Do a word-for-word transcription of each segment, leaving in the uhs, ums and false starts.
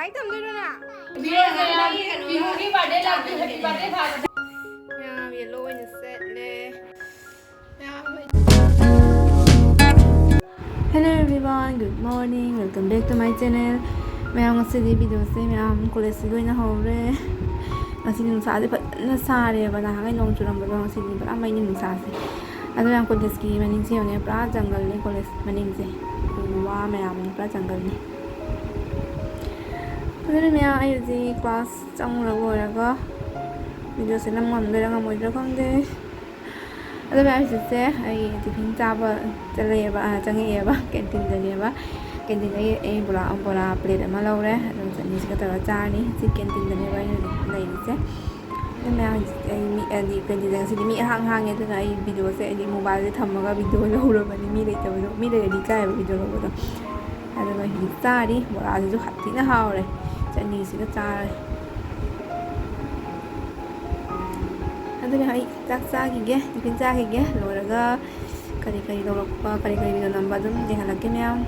ꯂꯥꯏꯔꯤꯛ ꯇꯝꯗꯣꯏꯔꯣ ꯅꯪ? ꯃꯌꯥꯝ ꯌꯦꯜꯂꯣ ꯑꯣꯏꯅ ꯁꯦꯠꯂꯦ꯫ ꯃꯌꯥꯝ Hello everyone, good morning, welcome back to my channel. ꯃꯌꯥꯝ, ꯉꯁꯤꯗꯤ ꯚꯤꯗꯤꯑꯣꯁꯦ ꯃꯌꯥꯝ ꯀꯣꯂꯦꯖꯁꯤ ꯂꯣꯏꯅ ꯍꯧꯔꯦ꯫ ꯉꯁꯤꯗꯤ ꯅꯨꯡꯁꯥꯁꯦ ꯐꯖꯅ ꯁꯥꯔꯦꯕ, ꯅꯍꯥꯟꯈꯩ ꯅꯣꯡ ꯆꯨꯔꯝꯕꯗꯣ ꯉꯁꯤꯗꯤ ꯄꯨꯔꯥ ꯃꯩꯅꯤ ꯅꯨꯡꯁꯥꯁꯦ꯫ ꯑꯗꯣ ꯃꯌꯥꯝ, ꯀꯣꯂꯦꯖꯀꯤ ꯃꯅꯤꯡꯁꯦ ꯌꯦꯡꯉꯨꯅꯦ, ꯄꯨꯔꯥ ꯖꯪꯒꯜꯅꯤ ꯀꯣꯂꯦꯖ ꯃꯅꯤꯡꯁꯦ, ꯎ ꯋꯥ ꯃꯌꯥꯝꯅꯤ, ꯄꯨꯔꯥ ꯖꯪꯒꯜꯅꯤ꯫ ꯑꯗꯨꯅ ꯃꯌꯥꯝ, ꯑꯩ ꯍꯧꯖꯤꯛ ꯀ꯭ꯂꯥꯁ ꯆꯪꯉꯨꯔ ꯂꯣꯏꯔꯒ ꯚꯤꯗꯤꯑꯣꯁꯦ ꯅꯝ ꯉꯝꯗꯣꯏꯔꯥ ꯉꯝꯃꯣꯏꯗ꯭ꯔꯥ ꯈꯪꯗꯦ꯫ ꯑꯗꯣ ꯃꯌꯥꯝ, ꯍꯧꯖꯤꯛꯁꯦ ꯑꯩ ꯇꯤꯐꯤꯟ ꯆꯥꯕ ꯆꯠꯂꯛꯑꯦꯕ, ꯑ, ꯆꯪꯉꯛꯑꯦꯕ, ꯀꯦꯟꯇꯤꯟꯗꯅꯦꯕ꯫ ꯀꯦꯟꯇꯤꯟꯗꯒꯤ ꯑꯩ ꯕꯣꯔꯥ, ꯕꯣꯔꯥ ꯄ꯭ꯂꯦꯠ ꯑꯃ ꯂꯧꯔꯦ, ꯑꯗꯨꯒ ꯆꯠꯅꯤꯁꯤꯒ ꯇꯧꯔꯒ ꯆꯥꯔꯅꯤ꯫ ꯍꯧꯖꯤꯛ ꯀꯦꯟꯇꯤꯟꯗꯅꯦꯕ ꯑꯩꯅ ꯍꯧꯖꯤꯛ ꯂꯩꯔꯤꯁꯦ꯫ ꯑꯗꯨ ꯃꯌꯥꯝ, ꯍꯧꯖꯤꯛ ꯑꯩ ꯃꯤ, ꯍꯥꯏꯗꯤ ꯀꯦꯟꯇꯤꯟꯗ ꯉꯁꯤꯗꯤ ꯃꯤ ꯑꯍꯥꯡ ꯍꯥꯡꯉꯦ, ꯑꯗꯨꯅ ꯑꯩ ꯚꯤꯗꯤꯑꯣꯁꯦ, ꯍꯥꯏꯗꯤ ꯃꯣꯕꯥꯏꯜꯁꯦ ꯊꯝꯃꯒ ꯚꯤꯗꯤꯑꯣ ꯂꯧꯔꯕꯅꯤ꯫ ꯃꯤ ꯂꯩꯇꯕꯗꯣ, ꯃꯤ ꯂꯩꯔꯗꯤ ꯏꯀꯥꯏꯕ ꯚꯤꯗꯤꯑꯣ ꯂꯧꯕꯗꯣ꯫ ꯑꯗꯨꯒ ꯍꯧꯖꯤꯛ ꯆꯥꯔꯤ꯫ ꯕꯣꯔꯥꯁꯤꯁꯨ ꯊꯤꯅ ꯍꯥꯎꯔꯦ꯫ ꯆꯠꯅꯤꯁꯤꯒ ꯆꯥꯔꯦ꯫ ꯑꯗꯨꯅ ꯑꯩ ꯆꯥꯛ ꯆꯥꯈꯤꯒꯦ, ꯇꯤꯐꯤꯟ ꯆꯥꯈꯤꯒꯦ꯫ ꯂꯣꯏꯔꯒ ꯀꯔꯤ ꯀꯔꯤ ꯂꯧꯔꯛꯄ, ꯀꯔꯤ ꯀꯔꯤ ꯅꯝꯕ ꯑꯗꯨꯝ ꯌꯦꯡꯍꯜꯂꯛꯀꯦ ꯃꯌꯥꯝ꯫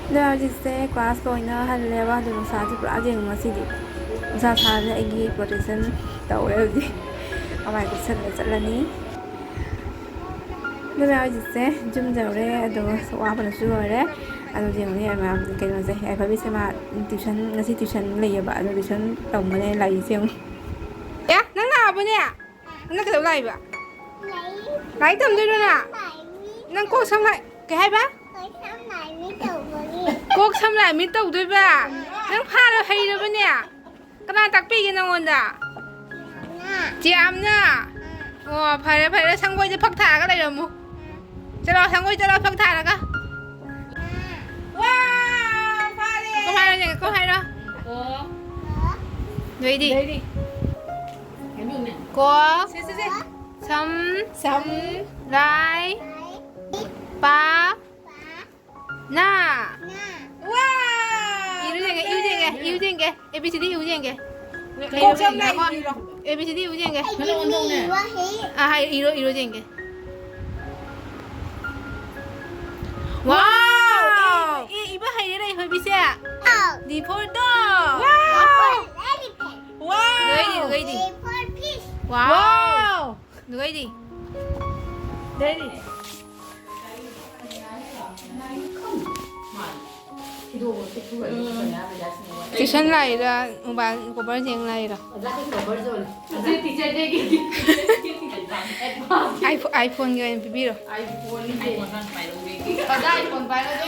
ꯑꯗꯣ ꯍꯧꯖꯤꯛꯁꯦ ꯀ꯭ꯂꯥꯁ ꯂꯣꯏꯅ ꯍꯜꯂꯦꯕ꯫ ꯑꯗꯣ ꯅꯨꯡꯁꯥꯁꯦ ꯄꯨꯔꯥ ꯌꯦꯡꯉꯨ ꯉꯁꯤꯗꯤ꯫ ꯅꯨꯡꯁꯥ ꯁꯥꯔꯦ, ꯑꯩꯒꯤ ꯄ꯭ꯔꯣꯇꯦꯛꯁꯟ ꯇꯧꯔꯦ ꯍꯧꯖꯤꯛ꯫ ꯃꯃꯥꯏ ꯀꯨꯞꯁꯟꯂ ꯆꯠꯂꯅꯤ꯫ ꯑꯗꯨꯅ ꯍꯧꯖꯤꯛꯁꯦ ꯌꯨꯝ ꯌꯧꯔꯦ, ꯑꯗꯣ ꯋꯥꯕꯅꯁꯨ ꯂꯣꯏꯔꯦ꯫ ꯑꯗꯨ ꯌꯦꯡꯉꯨꯅꯦ ꯃꯌꯥꯝ, ꯀꯩꯅꯣꯁꯦ, ꯌꯥꯏꯐꯕꯤꯁꯦ ꯃꯥ ꯇ꯭ꯌꯨꯁꯟ, ꯉꯁꯤ ꯇ꯭ꯌꯨꯁꯟ ꯂꯩꯌꯦꯕ, ꯑꯗꯣ ꯇ꯭ꯌꯨꯁꯟ ꯇꯧꯕꯅꯦ ꯂꯥꯏꯔꯤꯛꯁꯦ ꯌꯦꯡꯉꯨ꯫ ꯑꯦ, ꯅꯪ ꯂꯥꯛꯑꯕꯅꯦ? ꯅꯪ ꯀꯩꯗꯧ ꯂꯥꯛꯏꯕ? ꯂꯥꯏꯔꯤꯛ ꯇꯝꯗꯣꯏꯔꯣ ꯅꯪ? ꯅꯪ ꯀꯣꯛ ꯁꯝ ꯂꯥꯏ-, ꯀꯩ ꯍꯥꯏꯕ? ꯀꯣꯛ ꯁꯝ ꯂꯥꯏ ꯃꯤꯠ ꯇꯧꯕꯒꯤ꯫ ꯀꯣꯛ ꯁꯝ ꯂꯥꯏ ꯃꯤꯠ ꯇꯧꯗꯣꯏꯕ? ꯅꯪ ꯐꯥꯔ ꯍꯩꯔꯕꯅꯦ? ꯀꯅꯥ ꯇꯥꯛꯄꯤꯒꯦ ꯅꯪꯉꯣꯟꯗ? ꯆꯦ ꯌꯥꯝꯅ? ꯑꯣ, ꯐꯔꯦ, ꯐꯔꯦ, ꯁꯪꯒꯣꯏꯗ ꯐꯛ ꯊꯥꯔꯒ ꯂꯩꯔꯝꯃꯨ꯫ ꯆꯠꯂꯣ, ꯁꯪꯒꯣꯏ ꯆꯠꯂꯣ, ꯐꯛ ꯊꯥꯔꯒ꯫ ꯋꯥ, ꯐꯔꯦ꯫ ꯀꯣꯛ ꯍꯥꯏꯔꯣ, ꯌꯦꯡꯒꯦ, ꯀꯣꯛ ꯍꯥꯏꯔꯣ꯫ ꯀꯣ꯫ ꯅꯣꯏꯗꯤ? ꯅꯣꯏꯗꯤ? ꯀꯣ꯫ ꯁꯦ, ꯁꯦ, ꯁꯦ꯫ ꯁꯝ꯫ ꯁꯝ꯫ ꯂꯥꯏ꯫ ꯄꯥ꯫ ꯅꯥ꯫ ꯋꯥ! ꯏꯔꯨ ꯌꯦꯡꯒꯦ, ꯏꯔꯨ ꯌꯦꯡꯒꯦ, ꯏꯔꯨ ꯌꯦꯡꯒꯦ꯫ A B C D ꯏꯔꯨ ꯌꯦꯡꯒꯦ꯫ ꯀꯣꯛ ꯁꯝ ꯂꯥꯏ ꯏꯔꯣ꯫ A B C D ꯏꯔꯨ ꯌꯦꯡꯒꯦ꯫ ꯈꯔ ꯑꯣꯟꯊꯣꯛꯅꯦ꯫ ꯑꯥ, ꯍꯥꯏ, ꯏꯔꯣ, ꯏꯔꯣ ꯌꯦꯡꯒꯦ꯫ ꯋꯥꯎ! ꯋꯥꯎ! ꯏ, ꯏ, Four ꯗꯣ! Wow! Wow! ꯅꯨꯡꯉꯥꯏꯗꯤ, ꯅꯨꯡꯉꯥꯏꯗꯤ꯫ Wow! ꯅꯨꯡꯉꯥꯏꯗꯤ꯫ ꯗꯦꯗꯤ꯫ Tuition ꯂꯥꯛꯏꯔꯥ, mobile cover ꯌꯦꯡ ꯂꯥꯛꯏꯔꯥ? ꯑꯥꯏꯐꯣ-, iPhone ꯒꯤ ꯑꯣꯏꯅ ꯄꯤꯕꯤꯔꯣ꯫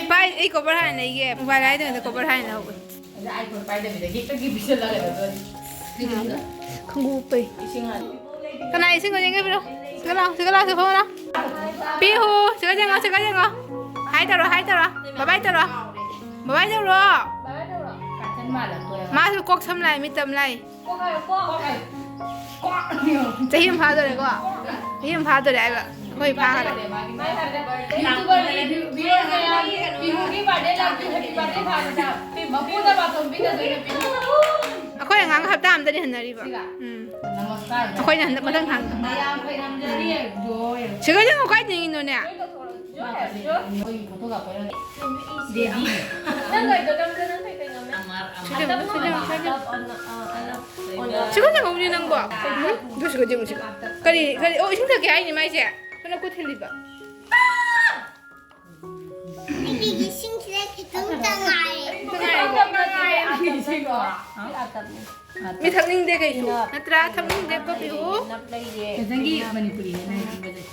ꯄꯥꯏ, ꯑꯩ cover ꯍꯥꯟꯅ ꯂꯩꯒꯦ꯫ Mobile ꯍꯥꯏꯗꯣꯏꯅꯦ, cover ꯍꯥꯟꯅ ꯂꯧꯒꯦ꯫ ꯈꯣꯡꯎꯞ ꯎꯞꯄꯩ꯫ ꯀꯅꯥ ꯏꯁꯤꯡ ꯑꯣꯏꯅ ꯌꯦꯡꯒꯦ ꯄꯤꯔꯣ? ꯁꯤꯒ ꯂꯥꯎ, ꯁꯤꯒ ꯂꯥꯎ, ꯁꯤꯒ ꯐꯝꯃꯣ ꯂꯥꯎ꯫ ꯄꯤꯍꯨ, ꯁꯤꯒ ꯌꯦꯡꯉꯣ, ꯁꯤꯒ ꯌꯦꯡꯉꯣ꯫ Hi ꯇꯧꯔꯣ, hi ꯇꯧꯔꯣ꯫ Bye bye ꯇꯧꯔꯣ꯫ Bye bye ꯇꯧꯔꯣ꯫ ꯃꯥꯁꯨ ꯀꯣꯛ ꯁꯝ ꯂꯥꯛꯑꯦ, ꯃꯤꯠ ꯇꯝ ꯂꯥꯛꯑꯦ꯫ ꯆꯍꯤ ꯑꯃ ꯐꯥꯗꯣꯔꯦꯀꯣ? ꯆꯍꯤ ꯑꯃ ꯐꯥꯗꯣꯔꯦ ꯍꯥꯏꯕ꯫ ꯑꯩꯈꯣꯏ ꯐꯥꯈꯔꯦ꯫ ꯑꯩꯈꯣꯏ ꯑꯉꯥꯡ ꯍꯞꯇꯥ ꯑꯃꯗꯅꯤ ꯍꯟꯅꯔꯤꯕ꯫ ꯎꯝ꯫ ꯑꯩꯈꯣꯏꯅ ꯍꯟꯗꯛ ꯃꯊꯪ ꯊꯥ꯫ ꯁꯤꯒ ꯅꯪ ꯀꯥꯏ ꯆꯪꯉꯤꯅꯣꯅꯦ? ꯅꯪ ꯀꯩꯗꯧꯔꯝꯗꯣ ꯅꯪ ꯀꯩ ꯀꯩ ꯉꯝꯃꯦ? ꯁꯤꯒ ꯅꯪ ꯀꯩꯗꯧꯔꯝꯗꯣ? ꯁꯤꯒ ꯅꯪ ꯉꯝꯅꯤ ꯅꯪꯕꯣ? ꯎꯝ? ꯑꯗꯨ ꯁꯤꯒ ꯌꯦꯡꯉꯨ ꯁꯤꯒ꯫ ꯀꯔꯤ, ꯀꯔꯤ? ꯑꯣ, ꯏꯁꯤꯡ ꯊꯛꯀꯦ ꯍꯥꯏꯅꯤ ꯃꯥꯏꯁꯦ꯫ ꯁꯣꯝꯗ ꯈꯨꯠ ꯊꯤꯜꯂꯤꯕ꯫ ꯑꯩꯒꯤ ꯏꯁꯤꯡꯁꯤꯗ ꯈꯤꯇꯪꯇ ꯉꯥꯏꯔꯦ꯫ ꯃꯤ ꯊꯛꯅꯤꯡꯗꯦ ꯀꯩꯁꯨ꯫ ꯅꯠꯇ꯭ꯔꯥ? ꯊꯛꯅꯤꯡꯗꯦ ꯀꯣ ꯄꯤꯍꯨ꯫ ꯅꯪꯒꯤ ꯃꯅꯤꯄꯨꯔꯤꯅꯦ, ꯅꯪꯒꯤ ꯏꯪꯒ꯭ꯔꯖꯤ꯫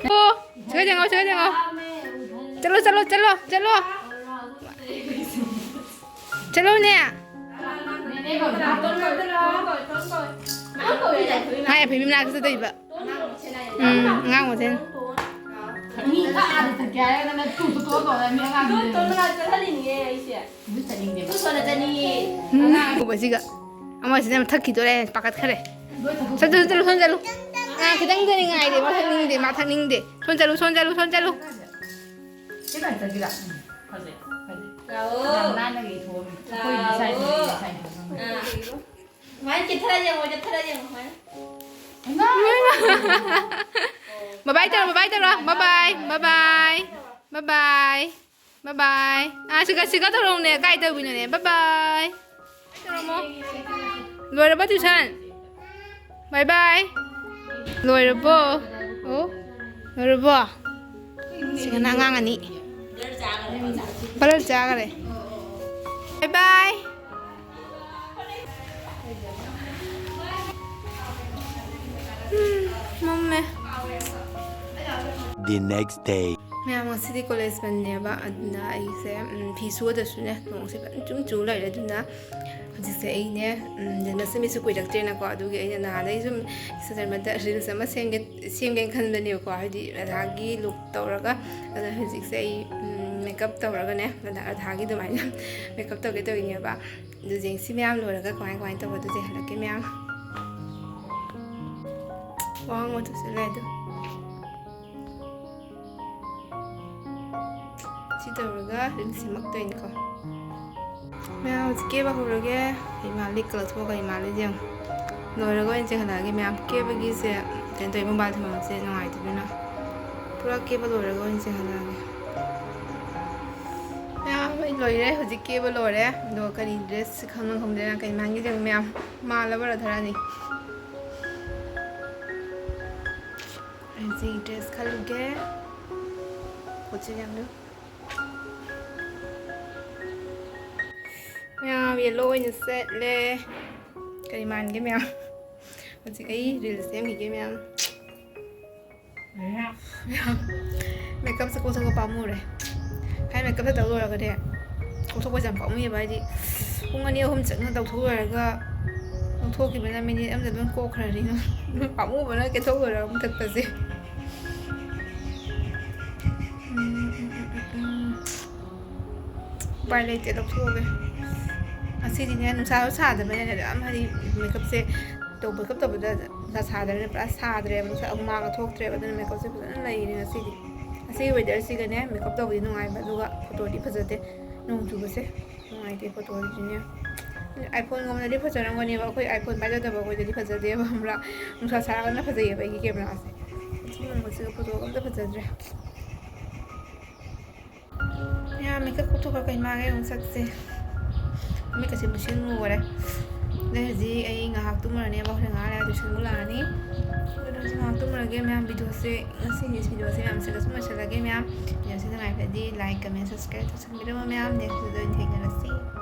ꯑꯣ, ꯁꯤꯒ ꯌꯦꯡꯉꯣ, ꯁꯤꯒ ꯌꯦꯡꯉꯣ꯫ ꯆꯠꯂꯣ, ꯆꯠꯂꯣ, ꯆꯠꯂꯣ, ꯆꯠꯂꯣ꯫ ꯆꯠꯂꯣꯅꯦ꯫ ꯃꯥꯏ ꯑꯐꯩꯕꯤ ꯃꯅꯥꯛꯇ ꯆꯠꯇꯣꯏꯕ꯫ ꯎꯝ, ꯑꯉꯥꯡ ꯃꯁꯦꯟ꯫ ꯃꯤ ꯈꯛ ꯑꯥꯗ ꯆꯠꯀꯦ ꯍꯥꯏꯔꯒꯅ ꯇꯨ ꯇꯨ ꯇꯣꯛꯑ ꯇꯣꯛꯑ ꯃꯤ ꯑꯉꯥꯡꯗꯨꯗ ꯇꯣꯟ ꯃꯅꯥꯛ ꯆꯠꯍꯜꯂꯤꯅꯤꯅꯦ ꯑꯩꯁꯦ꯫ ꯑꯗꯨ ꯆꯠꯅꯤꯡꯗꯦꯕ꯫ ꯇꯨ ꯁꯣꯟꯗ ꯆꯠꯅꯤꯡꯉꯦ꯫ ꯎꯝ, ꯎꯕꯁꯤꯒ꯫ ꯑꯃꯁꯤꯅ ꯌꯥꯝ ꯊꯛꯈꯤꯗꯣꯔꯦ, ꯄꯥꯈꯠꯈ꯭ꯔꯦ꯫ ꯆꯠꯂꯨ, ꯆꯠꯂꯨ, ꯆꯠꯂꯨ, ꯆꯠꯂꯨ꯫ ꯑꯥ, ꯈꯤꯇꯪꯗꯅꯤ ꯉꯥꯏꯔꯦ, ꯃꯥ ꯊꯛꯅꯤꯡꯗꯦ, ꯃꯥ ꯊꯛꯅꯤꯡꯗꯦ꯫ ꯁꯣꯝ ꯆꯠꯂꯨ, ꯁꯣꯝ ꯆꯠꯂꯨ, ꯁꯣꯝ ꯆꯠꯂꯨ꯫ ꯁꯤ ꯀꯥꯏ ꯆꯠꯈꯤꯕ? ꯐꯖꯩ, ꯐꯖꯩ꯫ ꯂꯥꯛꯑꯣ꯫ ꯌꯥꯝ ꯅꯥꯟꯅꯒ ꯏꯊꯣꯛꯑꯝꯃꯤ꯫ ꯑꯩꯈꯣꯏꯗꯤ ꯂꯥꯛꯑꯣ꯫ ꯁ꯭ꯋꯥꯏꯗ ꯂꯩꯔꯦ, ꯁ꯭ꯋꯥꯏꯗ꯫ ꯑꯥ꯫ ꯁꯨꯃꯥꯏꯅ ꯆꯤꯠꯊꯔ ꯌꯦꯡꯉꯣ, ꯆꯤꯠꯊꯔ ꯌꯦꯡꯉꯣ, ꯁꯨꯃꯥꯏꯅ꯫ ꯕꯥꯏ ꯕꯥꯏ ꯇꯧꯔꯣ, ꯕꯥꯏ ꯕꯥꯏ ꯇꯧꯔꯣ, ꯕꯥꯏ ꯕꯥꯏ, ꯕꯥꯏ ꯕꯥꯏ, ꯕꯥꯏ ꯕꯥꯏ꯫ Bye bye. ꯑꯥ, ꯁꯤꯒ, ꯁꯤꯒ ꯇꯧꯔꯛꯎꯅꯦ꯫ ꯀꯥꯏ ꯇꯧꯕꯤꯅꯣꯅꯦ? Bye bye. ꯀꯥꯏ ꯇꯧꯔꯝꯃꯣ? ꯂꯣꯏꯔꯕꯣ tuition? Bye bye. ꯂꯣꯏꯔꯕꯣ? ꯑꯣ, ꯂꯣꯏꯔꯕꯣ? ꯁꯤꯒꯅ ꯑꯉꯥꯡ ꯑꯅꯤ꯫ ꯕꯂꯔ ꯆꯥꯈꯔꯦ꯫ Bye bye. ꯎꯝ, ꯃꯝꯃꯦ꯫ The next day. ꯃꯌꯥꯝ, ꯉꯁꯤꯗꯤ college ꯕꯟꯅꯦꯕ, ꯑꯗꯨꯅ ꯑꯩꯁꯦ, ꯎꯝ, ꯐꯤ ꯁꯨꯗ꯭ꯔꯁꯨꯅꯦ, ꯅꯣꯡꯁꯦ ꯐꯖꯅ ꯆꯨꯝ ꯆꯨ ꯂꯩꯔꯦ꯫ ꯑꯗꯨꯅ ꯍꯧꯖꯤꯛꯁꯦ ꯑꯩꯅꯦ, ꯎꯝ, ꯖꯟꯃꯁꯇꯃꯤꯁꯨ ꯀꯨꯏꯔꯛꯇ꯭ꯔꯦꯅꯀꯣ, ꯑꯗꯨꯒꯤ ꯑꯩꯅ ꯅꯍꯥꯟꯗꯩ ꯁꯨꯝ Instagram-ꯗ reels ꯑꯃ ꯁꯦꯝꯒꯦ, ꯁꯦꯝꯒꯦꯅ ꯈꯟꯕꯅꯦꯕꯀꯣ, ꯍꯥꯏꯗꯤ ꯔꯥꯙꯥꯒꯤ look ꯇꯧꯔꯒ꯫ ꯑꯗ ꯍꯧꯖꯤꯛꯁꯦ ꯑꯩ, ꯎꯝ, makeup ꯇꯧꯔꯒꯅꯦ, ꯔꯥꯙꯥ-, ꯔꯥꯙꯥꯒꯤ ꯑꯗꯨꯃꯥꯏꯅ makeup ꯇꯧꯒꯦ ꯇꯧꯔꯤꯅꯦꯕ꯫ ꯑꯗꯨ ꯌꯦꯡꯁꯤ ꯃꯌꯥꯝ ꯂꯣꯏꯔꯒ ꯀꯃꯥꯏ ꯀꯃꯥꯏꯅ ꯇꯧꯕ, ꯑꯗꯨ ꯌꯦꯡꯍꯜꯂꯛꯀꯦ ꯃꯌꯥꯝ꯫ ꯋꯥꯍꯪ ꯑꯗꯨꯁꯨ ꯂꯩ ꯑꯗꯨ꯫ ꯁꯤ ꯇꯧꯔꯒ ꯔꯤꯜꯁ ꯁꯦꯝꯃꯛꯇꯣꯏꯅꯤꯀꯣ꯫ ꯃꯌꯥꯝ ꯍꯧꯖꯤꯛ ꯀꯦꯕ ꯍꯧꯔꯒꯦ꯫ ꯏꯃꯥ ꯂꯤꯛꯀ ꯂꯧꯊꯣꯛꯑꯒ ꯏꯃꯥ ꯂꯤꯛ ꯌꯦꯡꯉꯨ꯫ ꯂꯣꯏꯔꯒ ꯑꯣꯏꯅ ꯆꯦꯟꯍꯜꯂꯛꯑꯒꯦ ꯃꯌꯥꯝ꯫ ꯀꯦꯕꯒꯤꯁꯦ ꯀꯩꯅꯣ ꯇꯧꯋꯦ, ꯃꯣꯕꯥꯏꯜ ꯊꯝꯕꯁꯦ ꯅꯨꯡꯉꯥꯏꯇꯕꯅꯤꯅ꯫ ꯄꯨꯔꯥ ꯀꯦꯕ ꯂꯣꯏꯔꯒ ꯑꯣꯏꯅ ꯆꯦꯟꯍꯜꯂꯛꯑꯒꯦ꯫ ꯃꯌꯥꯝ ꯑꯩ ꯂꯣꯏꯔꯦ꯫ ꯍꯧꯖꯤꯛ ꯀꯦꯕ ꯂꯣꯏꯔꯦ꯫ ꯑꯗꯣ ꯀꯔꯤ ꯗ꯭ꯔꯦꯁ ꯈꯪꯅ ꯈꯪꯗꯅ ꯀꯩ ꯃꯥꯟꯒꯦ ꯌꯦꯡꯉꯨ ꯃꯌꯥꯝ꯫ ꯃꯥꯜꯂꯕ ꯔꯥꯙꯥꯔꯥꯅꯤ? ꯑꯩꯁꯦ ꯗ꯭ꯔꯦꯁ ꯈꯜꯂꯨꯒꯦ꯫ ꯄꯣꯠꯁꯦ ꯌꯥꯝꯅ ꯃꯌꯥꯝ ꯌꯦꯜꯂꯣ ꯑꯣꯏꯅ ꯁꯦꯠꯂꯦ꯫ ꯀꯔꯤ ꯃꯥꯟꯒꯦ ꯃꯌꯥꯝ? ꯍꯧꯖꯤꯛ ꯑꯩ ꯔꯤꯜꯁ ꯁꯦꯝꯈꯤꯒꯦ ꯃꯌꯥꯝ꯫ ꯃꯌꯥꯝ, ꯃꯦꯀꯞꯁꯦ ꯀꯣꯛꯊꯣꯛꯄ ꯄꯥꯝꯃꯨꯔꯦ꯫ ꯍꯥꯏ ꯃꯦꯀꯞꯁꯦ ꯇꯧ ꯂꯣꯏꯔꯒꯅꯦ, ꯀꯣꯛꯊꯣꯛꯄꯁꯦ ꯌꯥꯝ ꯄꯥꯝꯃꯨꯏꯌꯦꯕ꯫ ꯍꯥꯏꯗꯤ ꯄꯨꯡ ꯑꯅꯤ ꯑꯍꯨꯝ ꯆꯪꯅ ꯇꯧꯊꯣꯛ ꯂꯣꯏꯔꯒ ꯂꯧꯊꯣꯛꯈꯤꯕꯅ ꯃꯤꯅꯤꯠ ꯑꯃꯗ ꯑꯗꯨꯝ ꯀꯣꯛꯈ꯭ꯔꯅꯤ꯫ ꯄꯥꯝꯃꯨꯕꯅ ꯀꯦꯊꯣꯛ ꯂꯣꯏꯔꯒ ꯃꯨꯊꯠꯄꯁꯦ꯫ ꯎꯝ, ꯎꯝ, ꯎꯝ, ꯎꯝ, ꯎꯝ꯫ ꯎꯄꯥꯏ ꯂꯩꯇꯦ, ꯂꯧꯊꯣꯛꯑꯒꯦ꯫ ꯉꯁꯤꯗꯤꯅꯦ, ꯅꯨꯡꯁꯥꯁꯨ ꯁꯥꯗꯕꯅꯤꯅꯅꯦ, ꯑꯗꯨꯝ ꯍꯥꯏꯗꯤ ꯃꯦꯀꯞꯁꯦ ꯇꯧꯕ, ꯃꯦꯀꯞ ꯇꯧꯕꯗ ꯅꯨꯡꯁꯥ ꯁꯥꯗꯕꯅꯤꯅ ꯄꯨꯔꯥ ꯁꯥꯗ꯭ꯔꯦꯕ꯫ ꯅꯨꯡꯁꯥ ꯍꯨꯃꯥꯡꯒ ꯊꯣꯛꯇ꯭ꯔꯦꯕ, ꯑꯗꯨꯅ ꯃꯦꯀꯞꯁꯦ ꯐꯖꯅ ꯂꯩꯔꯦ ꯉꯁꯤꯗꯤ꯫ ꯉꯁꯤꯒꯤ ꯋꯦꯗꯔꯁꯤꯒꯅꯦ ꯃꯦꯀꯞ ꯇꯧꯕꯗꯤ ꯅꯨꯡꯉꯥꯏꯕ, ꯑꯗꯨꯒ ꯐꯣꯇꯣꯗꯤ ꯐꯖꯗꯦ, ꯅꯣꯡ ꯆꯨꯕꯁꯦ ꯅꯨꯡꯉꯥꯏꯇꯦ ꯐꯣꯇꯣꯗꯤꯅꯦ꯫ iPhone-ꯒꯨꯝꯕꯗꯗꯤ ꯐꯖꯔꯝꯒꯅꯦꯕ, ꯑꯩꯈꯣꯏ iPhone ꯄꯥꯏꯖꯗꯕ ꯑꯩꯈꯣꯏꯗꯗꯤ ꯐꯖꯗꯦꯕ, ꯈꯪꯕ꯭ꯔꯥ? ꯅꯨꯡꯁꯥ ꯁꯥꯔꯒꯅ ꯐꯖꯩꯌꯦꯕ ꯑꯩꯒꯤ ꯀꯦꯃꯦꯔꯥꯁꯦ꯫ ꯁꯤ ꯅꯣꯡꯕꯁꯤꯒ ꯐꯣꯇꯣꯒ ꯑꯝꯇ ꯐꯖꯗ꯭ꯔꯦ꯫ ꯃꯌꯥꯝ ꯃꯦꯀꯞ ꯀꯣꯛꯊꯣꯛꯈ꯭ꯔ ꯀꯩ ꯃꯥꯒꯦ ꯑꯃꯨꯛ ꯁꯛꯁꯦ꯫ ꯃꯤꯠꯀꯁꯦ ꯃꯨꯁꯤꯟ ꯃꯨꯈꯔꯦ꯫ ꯑꯗꯩ ꯍꯧꯖꯤꯛ ꯑꯩ ꯉꯥꯏꯍꯥꯛ ꯇꯨꯝꯃꯨꯔꯅꯦꯕ, ꯍꯣꯔꯦꯟ ꯉꯥꯏꯍꯥꯛ ꯂꯩꯔꯒ tuition ꯑꯃꯨꯛ ꯂꯥꯛꯑꯅꯤ꯫ ꯑꯗꯣ ꯍꯧꯖꯤꯛ ꯉꯥꯏꯍꯥꯛ ꯇꯨꯝꯃꯨꯔꯒꯦ ꯃꯌꯥꯝ꯫ Videoꯁꯦ, ꯉꯁꯤꯒꯤ videoꯁꯦ ꯃꯌꯥꯝ ꯁꯤꯗ ꯁꯨꯝ ꯂꯣꯏꯁꯤꯜꯂꯒꯦ ꯃꯌꯥꯝ꯫ Videoꯁꯦ ꯅꯨꯡꯉꯥꯏꯔꯗꯤ like, comment, subscribe ꯇꯧꯁꯟꯕꯤꯔꯝꯃꯣ ꯃꯌꯥꯝ꯫ Nextꯗ ꯑꯣꯏꯅ ꯊꯦꯡꯅꯔꯁꯤ꯫